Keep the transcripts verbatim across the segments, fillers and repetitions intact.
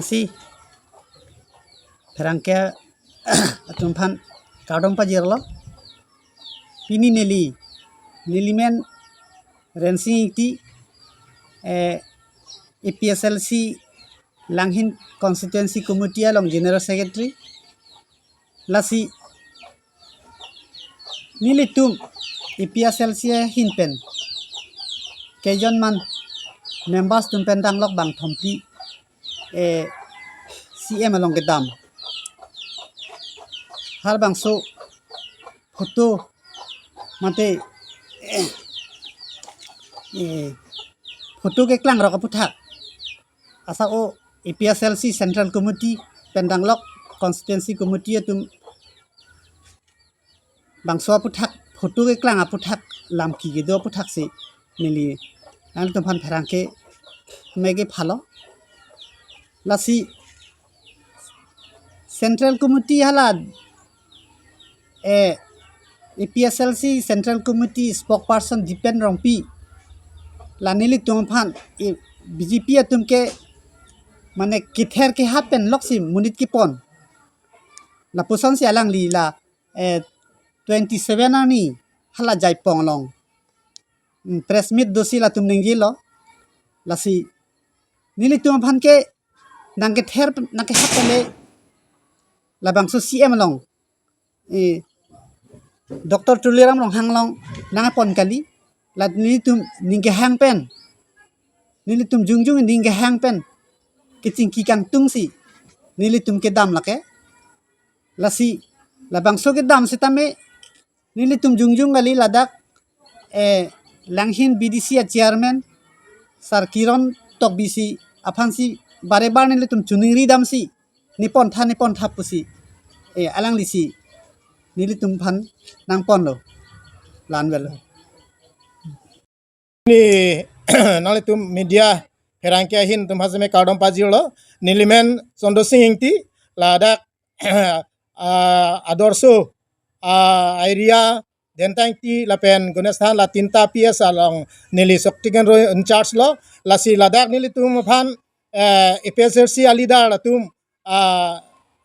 Si pherangke atum aphan kardom pajirlo. Pini neli, nelimen Rensing Ingti, eh, A P S L C Langhin Constituency Committee along General Secretary. Lasi nelitum A P S L C ahin pen kejorman members atum pen danglok bang thompi, eh, C M along kedam. Harbangso photo mate, eh, photo keklang rok aphuthak, asa o A P S L C Central Committee pen danglok Constituency Committee atum bangso aphuthak, photo keklang aphuthak, lam ki kedo aphuthak si neli nanglitum aphan pherangke mege phalo. Lasi Central Committee hala, eh, A P S L C Central Committee spokesperson Dipen Rongpi, la nelitum aphan, eh, B J P atum ke mane kether kehap pen loksi monit kepon. Lapuson si alangli la, eh, twenty seven arni hala Jaipong along, mm, press meet dosi latum ningjelo. Lasi nelitum aphan ke nangkether, nangkehap pen le labangso C M along, eh, Doctor Tuliram Ronghang along nangpon kali, la nelitum ning kehang pen, nelitum jongjong ning kehang pen kechingki kangtung si nelitum kedam lake. Lasi labangso kedam sitame nelitum jongjong kali ladak, eh, Langhin B D C a chairman Sar Kiron Tokbi si aphan si barebar nelitum choningri damsi, nepontha, nepontha pusi, eh, alangli si nelitum aphan nangponlo. La-an avelo. Ni nanglitum media pherangke ahin atum aphan seme kardom pajirlo. Nelimen Chandra Sing Ingti, ladak, ah, Adorsho, ah, area, Dentang Ingti lapen Ganesh Than, la tinta P S along neli Shakti Kendra in charge lo. Lasi ladak nelitum aphan, eh, A P S L C a leader atum, ah,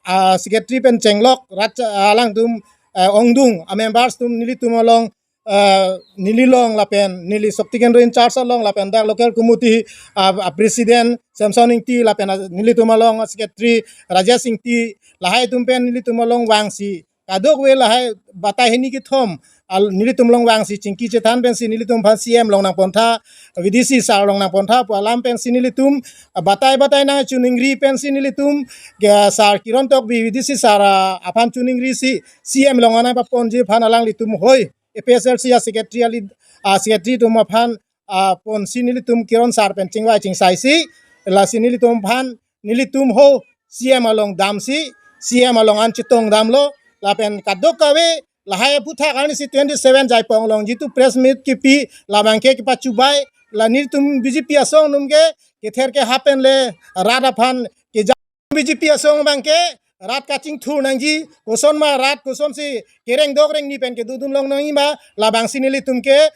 ah, secretary pen chenglok rat, ah, alangtum, eh, ongdung a members atum nelitum along, eh, neli along lapen neli Shakti Kendra in charge along lapen dak local committee, ah, ah, president Samson Ingti lapen, ah, nelitum along, ah, secretary Rajesh Ingti, lahai atum pen nelitum along vangsi kadokave lahai batai hini kethom al nelitum along vangsi chingki chethan pensi nelitum aphan C M along nangpontha, V D C sir along nangpontha pu alam pensi nelitum, ah, batai batai nangchoningri pensi nelitum, ah, Sar Kiron Tokbi V D C sir, ah, aphan choningri si C M along nangpaponji aphan alanglitum hoi A P S L C a secretary ali, ah, secretary atum aphan, ah, ponsi nelitum Kiron sir pen chingvai chingsai si, lasi nelitum aphan nelitum ho C M along damsi, C M along an chetong damlo, lapen kadokave lahai aphuthak arni si twenty seven Jaipong along jitu press meet kipi, labang ke kepachubai, la nelitum B J P asong atum ke kether kehap pen le rat aphan keja, B J P asong abang ke rat kachingthur nangji, kosonma rat kosonsi kereng dok rengni pen kedodun long nangji ma, labangsi nelitum ke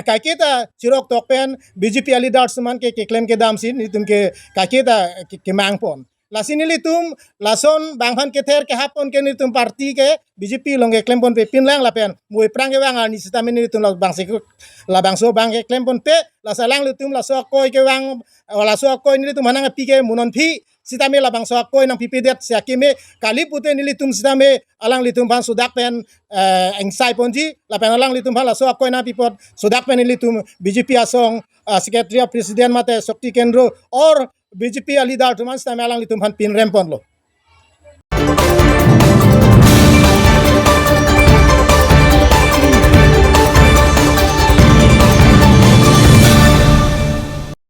kaiketa chirok tok pen B J P a leaders atum an ke keklem kedamsi nelitum ke kaiketa ke-, kemangpon. Lasi nelitum lason bang aphan kether kehap pon ke nelitum party ke B J P along keklem ponpe pinlang lapen mo aphrang kevang arni sitame nelitum labangsi ke-, labangso abang keklem ponpe, lasi alanglitum laso akoi kevang, laso akoi nelitum hanang api ke mo non phi sitame labangso akoi nangpipedet si akeme kali pute nelitum sitame alanglitum aphan sodak pen, eh, ingsai ponji lapen alanglitum aphan laso akoi nangpi apot sodak pen nelitum B J P asong, ah, secretary, president mate Shakti Kendra or B J P a leader atum an sitame alanglitum aphan pinrem ponlo.